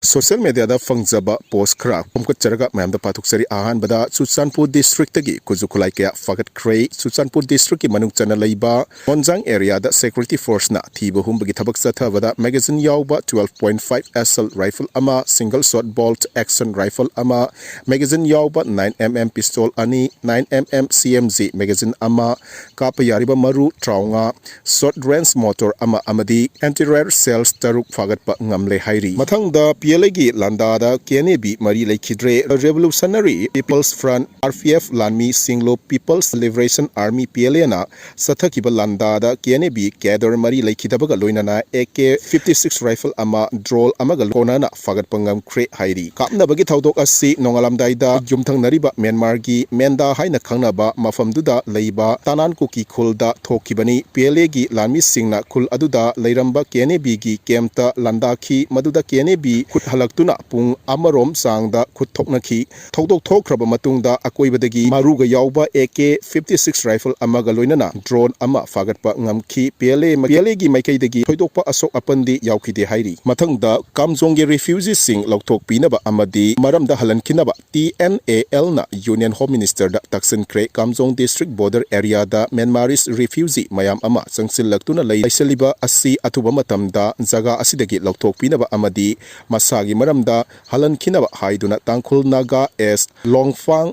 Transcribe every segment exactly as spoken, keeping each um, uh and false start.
Social mediaꯗ ꯐꯪꯖꯕ post ꯈꯔ ꯈꯣꯝꯒꯠꯆꯔꯒ ꯃꯌꯥꯝꯗ ꯄꯥꯊꯣꯛꯆꯔꯤ꯫ ꯑꯍꯥꯟꯕꯗ, ꯆꯨꯔꯆꯥꯟꯄꯨꯔ districtꯇꯒꯤ ꯈꯨꯠꯁꯨ ꯈꯨꯠꯂꯥꯏ ꯀꯌꯥ ꯐꯥꯒꯠꯈ꯭ꯔꯦ꯫ ꯆꯨꯔꯆꯥꯟꯄꯨꯔ districtꯀꯤ ꯃꯅꯨꯡ ꯆꯟꯅ ꯂꯩꯕ ꯃꯣꯟꯖꯥꯡ areaꯗ security forceꯅ ꯊꯤꯕ ꯍꯨꯝꯕꯒꯤ ꯊꯕꯛ ꯆꯠꯊꯕꯗ magazine ꯌꯥꯎꯕ twelve point five assault rifle ꯑꯃ, single shot bolt action rifle ꯑꯃ, magazine ꯌꯥꯎꯕ nine MM pistol ꯑꯅꯤ, nine MM CMG magazine ꯑꯃ, ꯀꯥꯞꯄ ꯌꯥꯔꯤꯕ ꯃꯔꯨ ꯇꯔꯥꯃꯉꯥ, short range mortar ꯑꯃ ꯑꯃꯗꯤ anti-riot shells ꯇꯔꯨꯛ ꯐꯥꯒꯠꯄ ꯉꯝꯂꯦ ꯍꯥꯏꯔꯤ꯫ ꯃꯊꯪꯗ, PLAꯒꯤ ꯂꯥꯟꯗꯥꯗ KNA ꯕꯤ ꯃꯔꯤ ꯂꯩꯈꯤꯗ꯭ꯔꯦ꯫ Revolutionary People's Front, RPF, ꯂꯥꯟꯃꯤ ꯁꯤꯡꯂꯣ People's Liberation Army, PLAꯅ ꯆꯠꯊꯈꯤꯕ ꯂꯥꯟꯗꯥꯗ KNA B cadre ꯃꯔꯤ ꯂꯩꯈꯤꯗꯕꯒ ꯂꯣꯏꯅꯅ AK fifty six rifle ꯑꯃ, drone ꯑꯃꯒ ꯂꯣꯏꯅꯅ ꯐꯥꯒꯠꯄ ꯉꯝꯈ꯭ꯔꯦ ꯍꯥꯏꯔꯤ꯫ ꯀꯥꯞꯅꯕꯒꯤ ꯊꯧꯗꯣꯛ ꯑꯁꯤ ꯅꯣꯡꯉꯥꯜꯂꯝꯗꯥꯏꯗ ꯌꯨꯝꯊꯪꯅꯔꯤꯕ ꯃ꯭ꯌꯥꯟꯃꯥꯔꯒꯤ ꯃꯦꯟꯗꯥ ꯍꯥꯏꯅ ꯈꯪꯅꯕ ꯃꯐꯝꯗꯨꯗ ꯂꯩꯕ ꯇꯥꯅꯥꯟ ꯀꯨꯀꯤ ꯈꯨꯜꯗ ꯊꯣꯛꯈꯤꯕꯅꯤ꯫ PLAꯒꯤ ꯂꯥꯟꯃꯤꯁꯤꯡꯅ ꯈꯨꯜ ꯑꯗꯨꯗ ꯂꯩꯔꯝꯕ KNA ꯕꯤꯒꯤ campꯇ ꯂꯥꯟꯗꯥꯈꯤ꯫ ꯃꯗꯨꯗ KNA ꯕꯤ ꯈꯨꯠ ꯍꯜꯂꯛꯇꯨꯅ ꯄꯨꯡ ꯑꯃꯔꯣꯝ ꯆꯥꯡꯗ ꯈꯨꯠ ꯊꯣꯛꯅꯈꯤ꯫ ꯊꯧꯗꯣꯛ ꯊꯣꯛꯈ꯭ꯔꯕ ꯃꯇꯨꯡꯗ ꯑꯀꯣꯏꯕꯗꯒꯤ ꯃꯔꯨꯒ ꯌꯥꯎꯕ AK fifty six rifle ꯑꯃꯒ ꯂꯣꯏꯅꯅ drone ꯑꯃ ꯐꯥꯒꯠꯄ ꯉꯝꯈꯤ꯫ PLA, PLAꯒꯤ ꯃꯥꯏꯀꯩꯗꯒꯤ ꯊꯣꯏꯗꯣꯛꯄ ꯑꯁꯣꯛ ꯑꯄꯟꯗꯤ ꯌꯥꯎꯈꯤꯗꯦ ꯍꯥꯏꯔꯤ꯫ ꯃꯊꯪꯗ, ꯀꯥꯝꯖꯣꯡꯒꯤ refugeeꯁꯤꯡ ꯂꯧꯊꯣꯛꯄꯤꯅꯕ ꯑꯃꯗꯤ ꯃꯔꯝꯗ ꯍꯜꯍꯟꯈꯤꯅꯕ TNALꯅ Union Home Ministerꯗ ꯇꯛꯁꯤꯟꯈ꯭ꯔꯦ꯫ ꯀꯥꯝꯖꯣꯡ district border areaꯗ Myanmarese refugee ꯃꯌꯥꯝ ꯑꯃ ꯆꯪꯁꯤꯜꯂꯛꯇꯨꯅ ꯂꯩ-, ꯂꯩꯁꯤꯜꯂꯤꯕ ꯑꯁꯤ ꯑꯊꯨꯕ ꯃꯇꯝꯗ ꯖꯒꯥ ꯑꯁꯤꯗꯒꯤ ꯂꯧꯊꯣꯛꯄꯤꯅꯕ ꯑꯃꯗꯤ ꯃꯁꯥꯒꯤ ꯃꯔꯝꯗ ꯍꯜꯍꯟꯈꯤꯅꯕ ꯍꯥꯏꯗꯨꯅ ꯇꯥꯡꯈꯨꯜ ꯅꯥꯒꯥ ꯑꯦꯁ ꯂꯣꯡꯐꯥꯡ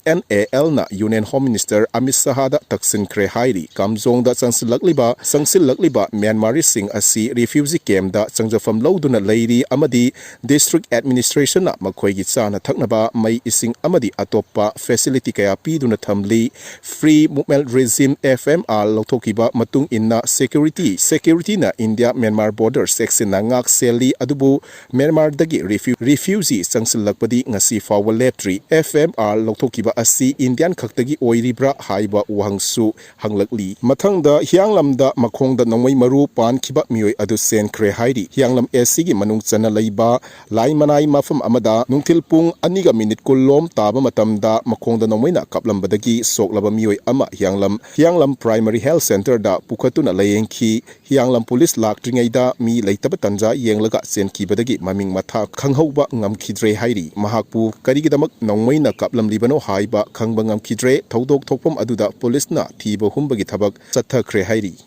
TNALꯅ Union Home Minister ꯑꯃꯤꯠ ꯁꯍꯥꯗ ꯇꯛꯁꯤꯟꯈ꯭ꯔꯦ ꯍꯥꯏꯔꯤ꯫ ꯀꯥꯝꯖꯣꯡꯗ ꯆꯪꯁꯤꯜꯂꯛꯂꯤꯕ, ꯆꯪꯁꯤꯜꯂꯛꯂꯤꯕ ꯃ꯭ꯌꯥꯟꯃꯥꯔꯤꯁꯤꯡ ꯑꯁꯤ refugee campꯇ ꯆꯪꯖꯐꯝ ꯂꯧꯗꯨꯅ ꯂꯩꯔꯤ ꯑꯃꯗꯤ district administrationꯅ ꯃꯈꯣꯏꯒꯤ ꯆꯥꯅ ꯊꯛꯅꯕ, ꯃꯩ, ꯏꯁꯤꯡ ꯑꯃꯗꯤ ꯑꯇꯣꯞꯄ facility ꯀꯌꯥ ꯄꯤꯗꯨꯅ ꯊꯝꯂꯤ꯫ Free Movement Regime, FMR, ꯂꯧꯊꯣꯛꯈꯤꯕ ꯃꯇꯨꯡ ꯏꯟꯅ security, securityꯅ India Myanmar border ꯆꯦꯛꯁꯤꯟꯅ ꯉꯥꯛ ꯁꯦꯜꯂꯤ, ꯑꯗꯨꯕꯨ ꯃ꯭ꯌꯥꯟꯃꯥꯔꯗꯒꯤ refu-, refugee ꯆꯪꯁꯤꯜꯂꯛꯄꯗꯤ ꯉꯁꯤ ꯐꯥꯎꯕ ꯂꯦꯞꯇ꯭ꯔꯤ꯫ FMR ꯂꯧꯊꯣꯛ- ꯊꯣꯛꯈꯤꯕ ꯑꯁꯤ ꯏꯟꯗꯤꯌꯥꯟ ꯈꯛꯇꯒꯤ ꯑꯣꯏꯔꯤꯕ꯭ꯔꯥ ꯍꯥꯏꯕ ꯋꯥꯍꯪꯁꯨ ꯍꯪꯂꯛꯂꯤ꯫ ꯃꯊꯪꯗ ꯍꯤꯌꯥꯡꯂꯝꯗ ꯃꯈꯣꯡꯗ ꯅꯣꯡꯃꯩ ꯃꯔꯨ ꯄꯥꯟꯈꯤꯕ ꯃꯤꯑꯣꯏ ꯑꯗꯨ ꯆꯦꯟꯈ꯭ꯔꯦ ꯍꯥꯏꯔꯤ꯫ ꯍꯤꯌꯥꯡꯂꯝ ꯑꯦꯁꯤꯒꯤ ꯃꯅꯨꯡ ꯆꯟꯅ ꯂꯩꯕ ꯂꯥꯏꯃꯅꯥꯏ ꯃꯐꯝ ꯑꯃꯗ ꯅꯨꯡꯊꯤꯜ ꯄꯨꯡ ꯑꯅꯤꯒ ꯃꯤꯅꯤꯠ ꯀꯨꯟꯂꯣꯝ ꯇꯥꯕ ꯃꯇꯝꯗ ꯃꯈꯣꯡꯗ ꯅꯣꯡꯃꯩꯅ ꯀꯥꯞꯂꯝꯕꯗꯒꯤ ꯁꯣꯛꯂꯕ ꯃꯤꯑꯣꯏ ꯑꯃ ꯍꯤꯌꯥꯡꯂꯝ, ꯍꯤꯌꯥꯡꯂꯝ Primary Health Centreꯗ ꯄꯨꯈꯠꯇꯨꯅ ꯂꯥꯌꯦꯡꯈꯤ꯫ ꯍꯤꯌꯥꯡꯂꯝ ꯄꯨꯂꯤꯁ ꯂꯥꯛꯇ꯭ꯔꯤꯉꯩꯗ ꯃꯤ ꯂꯩꯇꯕ ꯇꯥꯟꯖꯥ ꯌꯦꯡꯂꯒ ꯆꯦꯟꯈꯤꯕꯗꯒꯤ ꯃꯃꯤꯡ ꯃꯊꯥ ꯈꯪꯍꯧꯕ ꯉꯝꯈꯤꯗ꯭ꯔꯦ ꯍꯥꯏꯔꯤ꯫ ꯃꯍꯥꯛꯄꯨ ꯀꯔꯤꯒꯤꯗꯃꯛ ꯅꯣꯡꯃꯩꯅ ꯀꯥꯞꯂꯝꯂꯤꯕꯅꯣ ꯍꯥꯏꯕ ꯈꯪꯕ ꯉꯝꯈꯤꯗ꯭ꯔꯦ꯫ ꯊꯧꯗꯣꯛ ꯊꯣꯛꯐꯝ ꯑꯗꯨꯗ ꯄꯨꯂꯤꯁꯅ ꯊꯤꯕ ꯍꯨꯝꯕꯒꯤ ꯊꯕꯛ ꯆꯠꯊꯈ꯭ꯔꯦ ꯍꯥꯏꯔꯤ꯫